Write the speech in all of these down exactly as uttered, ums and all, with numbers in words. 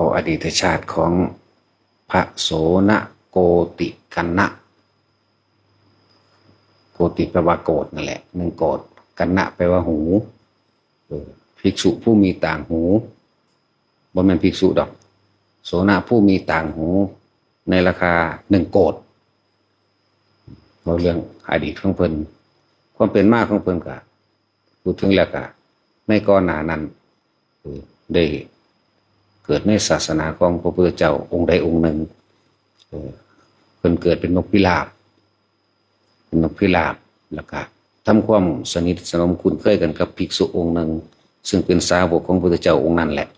ก็อดีตชาติของพระโสณโกติกัณณะ โกติแปลว่าโกศนั่นแหละ หนึ่งโกศ กัณณะแปลว่าหู เออ ภิกษุผู้มีต่างหู บ่แม่นภิกษุดอก โสณะผู้มีต่างหู ในราคาหนึ่งโกศ เว้าเรื่องอดีตของเพิ่น ความเป็นมาของเพิ่นก็ พูดถึงแล้วก็ในก่อนหน้านั้น เออ ได้เกิดในศาสนาของพระพุทธเจ้าองค์ใดองค์หนึ่ง เออ เพิ่นเกิดเป็นนกพิราบ เป็นนกพิราบ แล้วก็ทำความสนิทสนมคุ้นเคยกันกับภิกษุองค์หนึ่ง ซึ่งเป็นสาวกของพระพุทธเจ้าองค์นั้นแหละ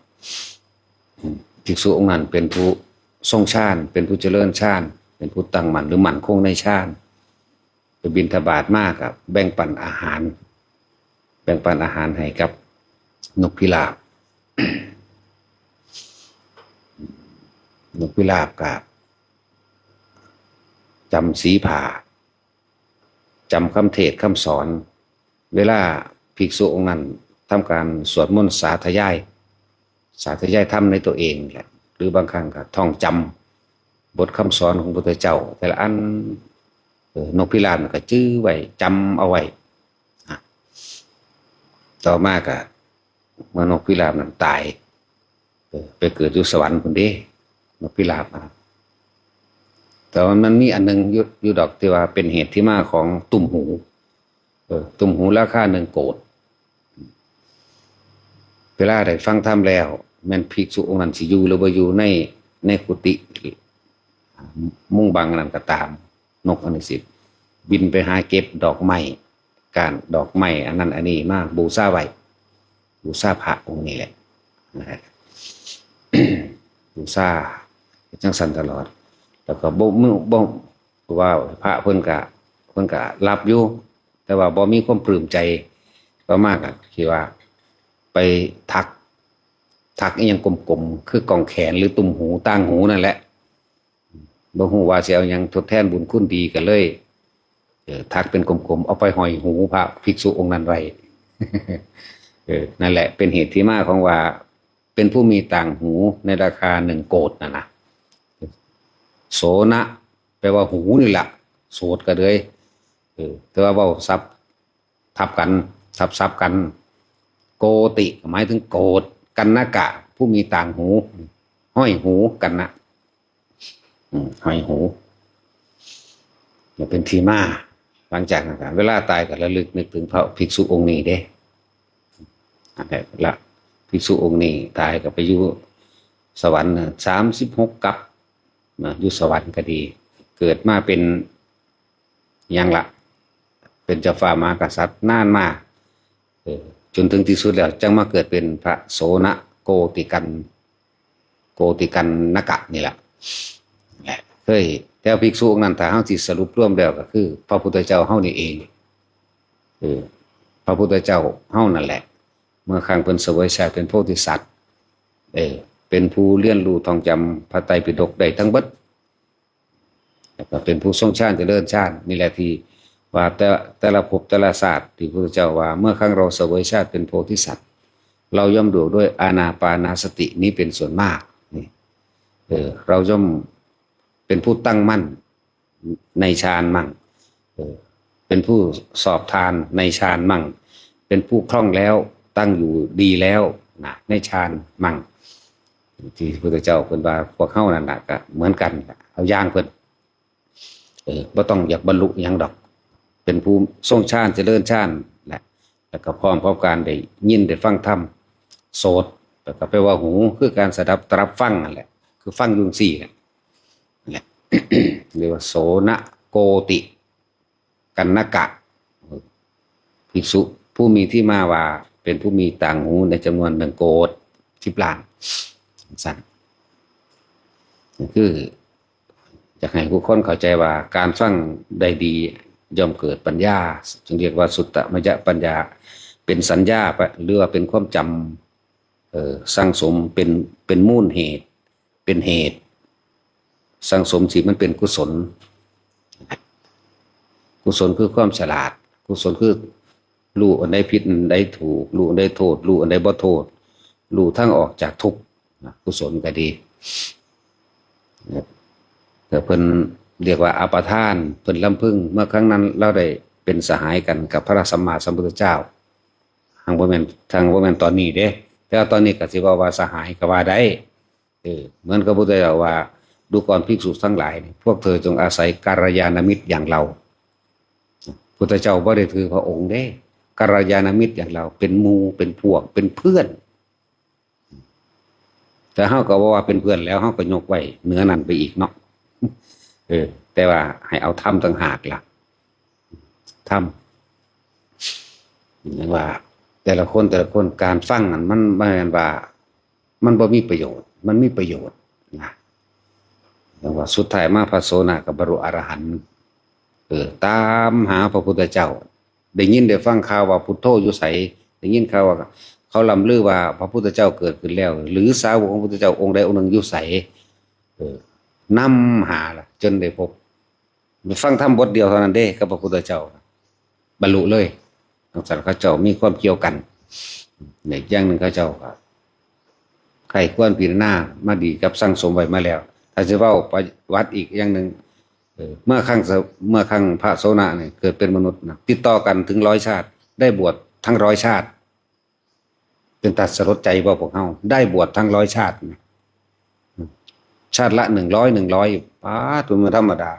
อืม ภิกษุองค์นั้นเป็นผู้ทรงฌาน เป็นผู้เจริญฌาน เป็นผู้ตั้งมั่นหรือมั่นคงในฌาน ไปบิณฑบาตมาก็แบ่งปันอาหาร แบ่งปันอาหารให้กับนกพิราบ นกพิราบก็จำสีผ้า จำคำเทศน์คำสอน เวลาภิกษุองค์นั้นทำการสวดมนต์สาธยาย สาธยายธรรมในตัวเองแหละ หรือบางครั้งก็ท่องจำบทคำสอนของพระพุทธเจ้า แต่ละอัน เออ นกพิราบมันก็จื้อไว้ จำเอาไว้ อ่ะ ต่อมาก็ เมื่อนกพิราบนั้นตาย เออ ไปเกิดอยู่สวรรค์พุ้นเด้ นกพิราบนะ แต่ว่ามันมีอันหนึ่งอยู่ อยู่ดอกที่ว่าเป็นเหตุที่มาของตุ่มหู เออ ตุ่มหูราคาหนึ่งโกศ เวลาได้ฟังธรรมแล้ว แม่นภิกษุองค์นั้นสิอยู่หรือบ่อยู่ใน ในกุฏิ มุงบังนั้นก็ตาม นกอันนี้สิบินไปหาเก็บดอกไม้ ก้านดอกไม้อันนั้นอันนี้มาบูชาไว้ บูชาพระองค์นี้แหละ นะฮะ บูชาจังซั่นตลอด แล้วก็บ่ มื้อ บ่ ว่าพระเพิ่นก็ เพิ่นก็รับอยู่ แต่ว่าบ่มีความปลื้มใจ ต่อมาก็คิดว่า ไปถัก ถักอิหยังกลมๆ คือกองแขนหรือตุ่มหูต่างหูนั่นแหละ บ่ฮู้ว่าสิเอาหยังทดแทนบุญคุณดีก็เลย เออ ถักเป็นกลมๆ เอาไปห้อยหูพระภิกษุองค์นั้นไว้ เออ นั่นแหละเป็นเหตุที่มาของว่า เป็นผู้มีต่างหูในราคาหนึ่งโกศนั่นนะ โสณะ แปลว่าหูนี่แหละ โสตก็เลย เออ แต่ว่าเว้าศัพท์ทับกัน สับๆ กัน โกติ หมายถึงโกศ กัณณกะ ผู้มีต่างหู ห้อยหู กัณณะ อืม ห้อยหู มันเป็นที่มา หลังจากนั้นก็เวลาตายก็ระลึกนึกถึงพระภิกษุองค์นี้เด้ อันนั้นละ ภิกษุองค์นี้ตายก็ไปอยู่สวรรค์น่ะ สามสิบหกกัปนะ อยู่สวรรค์ก็ดี เกิดมาเป็นหยังละ เป็นเจ้าฟ้ามหากษัตริย์นานมา เออ จนถึงที่สุดแล้วจังมาเกิดเป็นพระโสณโกติกัน โกติกันนกะนี่แหละ แหละ เฮ้ย แต่ภิกษุองค์นั้นถ้าเฮาสิสรุปรวมแล้วก็คือ พระพุทธเจ้าเฮานี่เอง เออ พระพุทธเจ้าเฮานั่นแหละ เมื่อครั้งเพิ่นเสวยชาติเป็นโพธิสัตว์ เออ เป็นผู้เรียนรู้ท่องจำพระไตรปิฎกได้ทั้งเบิด แล้วก็เป็นผู้ทรงฌานเจริญฌาน นี่แหละที่ว่าแต่ แต่ละภพแต่ละชาติที่พระพุทธเจ้าว่า เมื่อครั้งเราเสวยชาติเป็นโพธิสัตว์ เราย่อมดูด้วยอานาปานาสตินี้เป็นส่วนมาก นี่ เออ เราย่อมเป็นผู้ตั้งมั่นในฌานมั่ง เออ เป็นผู้สอบทานในฌานมั่ง เป็นผู้คล่องแคล่วตั้งอยู่ดีแล้วนะ ในฌานมั่ง ที่พระพุทธเจ้าเพิ่นว่าพวกเฮานั่นน่ะก็เหมือนกันล่ะ เอาอย่างเพิ่น เออ บ่ต้องอยากบรรลุหยังดอก เป็นผู้ทรงฌานเจริญฌานแหละ แล้วก็พร้อมพร้อมการได้ยินได้ฟังธรรม โสต แล้วก็แปลว่าหู คือการสดับตรับฟังนั่นแหละ คือฟังอยู่จั่งซี้แหละ นั่นแหละ เรียกว่าโสณโกติ กัณณกะ ภิกษุผู้มีที่มาว่าเป็นผู้มีต่างหูในจำนวนหนึ่งโกศ สิบล้าน ซั่น คืออยากให้ผู้คนเข้าใจว่าการฟังได้ดีย่อมเกิดปัญญา จึงเรียกว่าสุตตมยปัญญา เป็นสัญญาปะ หรือว่าเป็นความจำ เอ่อ สั่งสมเป็น เป็นมูลเหตุ เป็นเหตุ สั่งสมสิมันเป็นกุศล กุศลคือความฉลาด กุศลคือรู้อันใดผิดอันใดถูก รู้อันใดโทษ รู้อันใดบ่โทษ รู้ทางออกจากทุกข์ กุศลก็ดี แต่เพิ่นเรียกว่าอัปทาน เพิ่นลำพึง เมื่อครั้งนั้นเราได้เป็นสหายกันกับพระสัมมาสัมพุทธเจ้า ทางบ่แม่น ทางบ่แม่นตอนนี้เด้ แต่ว่าตอนนี้ก็สิว่า ว่าสหายก็ว่าได้ เออ เหมือนกับพุทธเจ้าว่า ดูก่อนภิกษุทั้งหลาย พวกเธอจงอาศัยกัลยาณมิตรอย่างเรา พุทธเจ้าบ่ได้ถือพระองค์เด้ กัลยาณมิตรอย่างเรา เป็นหมู่ เป็นพวก เป็นเพื่อน แต่เฮาก็บ่ว่าเป็นเพื่อนแล้ว เฮาก็ยกไว้เหนือนั้นไปอีกเนาะ เออ แต่ว่าให้เอาธรรมต่างหากล่ะ ธรรม อย่างว่า แต่ละคน แต่ละคน การฟังนั้นมัน มันแม่นว่า มันบ่มีประโยชน์ มันมีประโยชน์นะ อย่างว่าสุดท้ายมาพระโสดาก็บรรลุอรหันต์ เออ ตามหาพระพุทธเจ้า ได้ยินได้ฟังข่าวว่าพุทโธอยู่ไส ได้ยินข่าวว่าเขาล่ำลือว่าพระพุทธเจ้าเกิดขึ้นแล้ว หรือสาวกของพระพุทธเจ้าองค์ใดองค์หนึ่งอยู่ไส เออ นำหาล่ะ จนได้พบ ฟังธรรมบทเดียวเท่านั้นเด้ กับพระพุทธเจ้า บรรลุเลย จั่งซั้นเขาเจ้ามีความเกี่ยวกัน เนี่ย อย่างหนึ่งเขาเจ้าก็ใคร่ควรพิจารณามาดีกับสั่งสมไว้มาแล้ว ถ้าสิเว้าประวัติอีกอย่างหนึ่ง เออ เมื่อครั้งส- เมื่อครั้งพระโสดาเนี่ยเกิดเป็นมนุษย์นะ ติดต่อกันถึงร้อยชาติ ได้บวชทั้งร้อยชาติ เป็นตาสลดใจบ่พวกเฮา ได้บวชทั้งร้อยชาตินะ ชาติละหนึ่งร้อย หนึ่งร้อย ป๊าด มันบ่ธรรมดา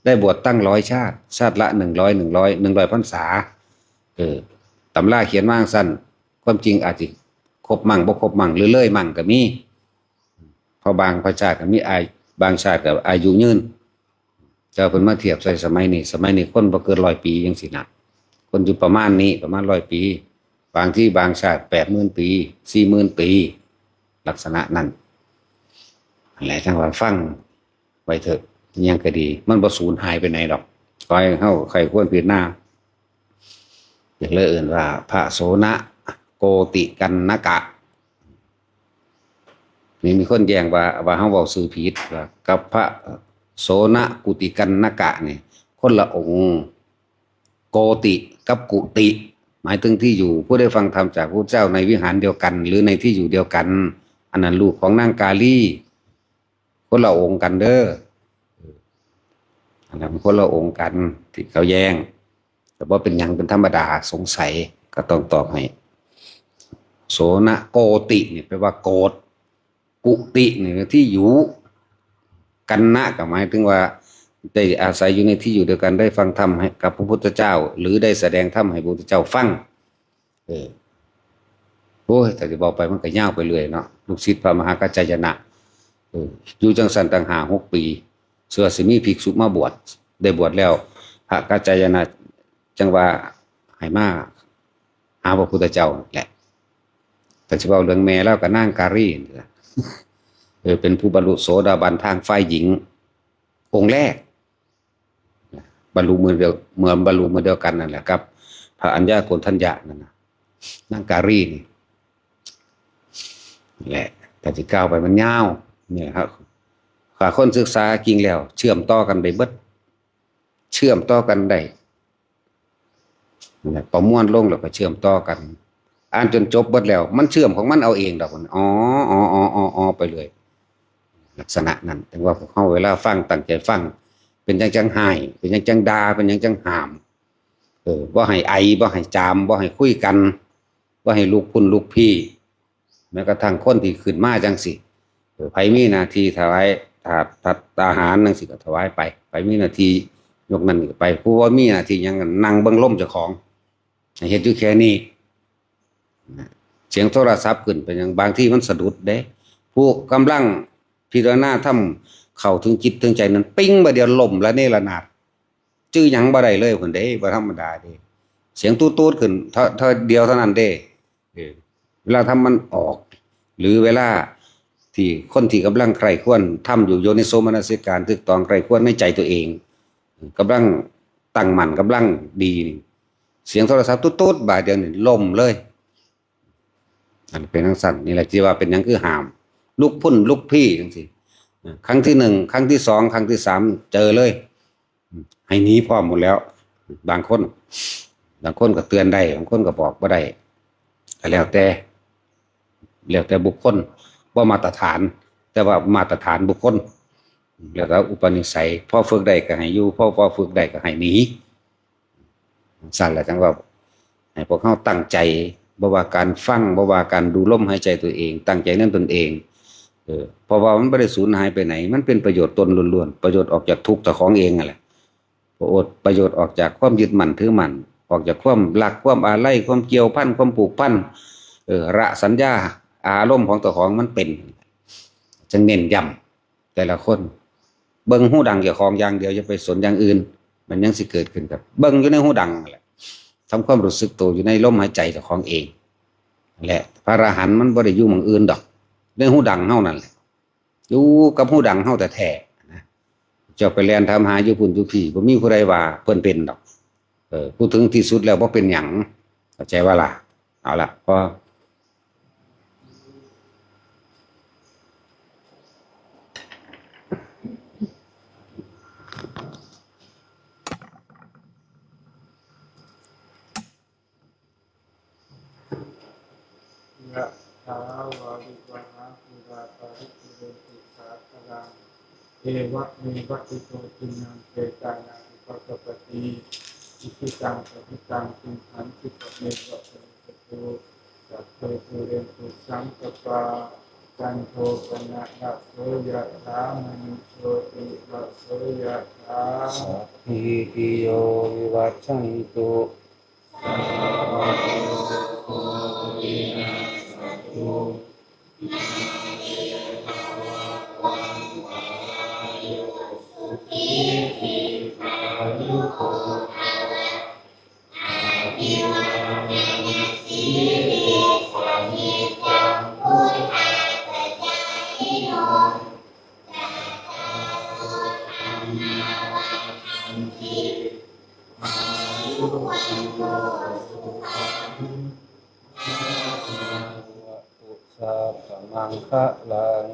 ได้บวชตั้งร้อยชาติ ชาติละหนึ่งร้อย หนึ่งร้อย หนึ่งร้อยพรรษา เออ ตำราเขียนมาจั่งซั้น ความจริงอาจสิครบมั่งบ่ครบมั่ง หรือเลยมั่งก็มี เพราะบางพระชาติก็มีอายุ บางชาติก็อายุยืน แต่ว่าเพิ่นมาเทียบใส่สมัยนี้ สมัยนี้คนบ่เกินร้อยปีจั่งซี้นะ คนอยู่ประมาณนี้ ประมาณร้อยปี บางที่บางชาติแปดหมื่นปี สี่หมื่นปี ลักษณะนั้น นั่นแหละ จั่งว่าฟังไว้เถอะ อิหยังก็ดี มันบ่สูญหายไปไหนดอก ขอให้เฮาใคร่ควรพิจารณา อยากเลยเอิ้นว่าพระโสณะโกติกัณณกะ นี่มีคนแย้งว่า ว่าเฮาเว้าชื่อผิด ว่ากับพระโสณะกุติกัณณกะนี่ คนละองค์ โกติกับกุติ หมายถึงที่อยู่ ผู้ได้ฟังธรรมจากพระพุทธเจ้าในวิหารเดียวกัน หรือในที่อยู่เดียวกัน อันนั้นลูกของนางกาลี คนละองค์กันเด้อ อันนั้นคนละองค์กันที่เขาแย้ง แต่ว่าเป็นหยัง เป็นธรรมดา สงสัยก็ต้องตอบให้ โสณะโกตินี่แปลว่าโกรธ กุตินี่ที่อยู่ กัณณะก็หมายถึงว่า ได้อาศัยอยู่ในที่อยู่เดียวกัน ได้ฟังธรรมให้กับพระพุทธเจ้า หรือได้แสดงธรรมให้พระพุทธเจ้าฟัง เออ โอ้ย แต่สิบอกไปมันก็ยาวไปเรื่อยเนาะ ลูกศิษย์พระมหากัจจายนะ เออ อยู่จั่งซั้นตั้งห้าหกปี เชื่อสิมีภิกษุมาบวช ได้บวชแล้ว พระกัจจายนะจั่งว่าให้มาหาพระพุทธเจ้าแหละ แต่สิเว้าเรื่องแม่ลาวก็นางกาลีนี่ล่ะ เออ เป็นผู้บรรลุโสดาบันทางฝ่ายหญิง องค์แรก บรรลุมื้อเดียว เหมือนบรรลุมื้อเดียวกันนั่นแหละครับ พระอัญญาโกณฑัญญะนั่นนะ นางกาลีนี่แหละ แต่สิกล่าวไปมันยาว เนี่ยครับ ถ้าคนศึกษาจริงแล้ว เชื่อมต่อกันได้เบิด เชื่อมต่อกันได้ นั่นแหละ ประมวลลงแล้วก็เชื่อมต่อกัน อ่านจนจบเบิดแล้ว มันเชื่อมของมันเอาเองดอก อ๋อ อ๋อ อ๋อ อ๋อ อ๋อ ไปเลย ลักษณะนั้น ถึงว่าพวกเฮาเวลาฟัง ตั้งใจฟัง เป็นหยังจั่งฮ้าย เป็นหยังจั่งด่า เป็นหยังจั่งห้าม เออ บ่ให้ไอ บ่ให้จาม บ่ให้คุยกัน บ่ให้ลุกพุ้นลุกพี้ แม้กระทั่งคนที่ขึ้นมาจั่งซี้ เออ ไผมีหน้าที่ถวายถาด พัตตาหารจั่งซี้ก็ถวายไป ไผมีหน้าที่ยกนั่นก็ไป ผู้บ่มีหน้าที่หยังก็นั่งเบิ่งลมเจ้าของ ให้เฮ็ดอยู่แค่นี้ เสียงโทรศัพท์ขึ้นเป็นหยัง บางทีมันสะดุดเด้ ผู้กำลังพิจารณาธรรมเข้าถึงจิตถึงใจนั้น ปิ๊ง บาดเดียวล้มระเนระนาด จื่อหยังบ่ได้เลยพุ้นเด้ บ่ธรรมดาเด้ เสียงตูดๆขึ้น เท่า เท่าเดียวเท่านั้นเด้ เออ เวลาธรรมมันออก หรือเวลาที่คนที่กำลังใคร่ครวญธรรมอยู่ โยนิโสมนสิการ ตึกตองใคร่ครวญในใจตัวเอง กำลังตั้งมั่น กำลังดีนี่ เสียงโทรศัพท์ตุ๊ดๆ บาดเดียวนี่ล้มเลย อันเป็นจั่งซั้น นี่แหละที่ว่าเป็นหยังคือห้าม ลุกพุ้นลุกพี้จั่งซี้ ครั้งที่หนึ่ง ครั้งที่สอง ครั้งที่สาม เจอเลย ให้หนีพร้อมหมดแล้ว บางคน บางคนก็เตือนได้ บางคนก็บอกบ่ได้ ก็แล้วแต่ แล้วแต่บุคคล บ่มาตรฐาน แต่ว่ามาตรฐานบุคคล แล้วก็อุปนิสัย พอฝึกได้ก็ให้อยู่ พอบ่ฝึกได้ก็ให้หนี ซั่นล่ะจั่งว่า ให้พวกเราตั้งใจ บ่ว่าการฟัง บ่ว่าการดูลมหายใจตัวเอง ตั้งใจในตนเอง เออ เพราะว่ามันบ่ได้สูญหายไปไหน มันเป็นประโยชน์ตนล้วนๆ ประโยชน์ออกจากทุกข์เจ้าของเองนั่นแหละ ประโยชน์ ประโยชน์ออกจากความยึดมั่นถือมั่น ออกจากความรัก ความอาลัย ความเกี่ยวพัน ความผูกพัน เออ ละสัญญา อารมณ์ของเจ้าของมันเป็น จั่งเน้นย้ำ แต่ละคน เบิ่งฮูดังเจ้าของอย่างเดียว อย่าไปสนอย่างอื่น มันยังสิเกิดขึ้นครับ เบิ่งอยู่ในฮูดังนั่นแหละ ทำความรู้สึกตัวอยู่ในลมหายใจเจ้าของเอง และพระอรหันต์มันบ่ได้อยู่หม่องอื่นดอก ในฮูดังเฮานั่นแหละ อยู่กับฮูดังเฮาแท้ๆ นะ เจ้าไปแล่นถามหาอยู่พุ้นอยู่พี้ บ่มีผู้ใดว่าเพิ่นเป็นดอก เออ ผู้ถึงที่สุดแล้วบ่เป็นหยัง เข้าใจบ่ล่ะ เอาล่ะ พอ ยะถาวาริวหาปูราปาริปุเรนติสาคารัง เอวะเมวะอิโตทินังเปตานังอุปกปปติ อิชิตังปฏิตังตุมหังคิปะเมวะสมิจจตุ สัพเพปูเรนตุสังกปปา จันโทปนะระโสยะถามณิโชติระโสยะถา สัพพีติโยวิวัชชันตุ สัพพะมังคะลัง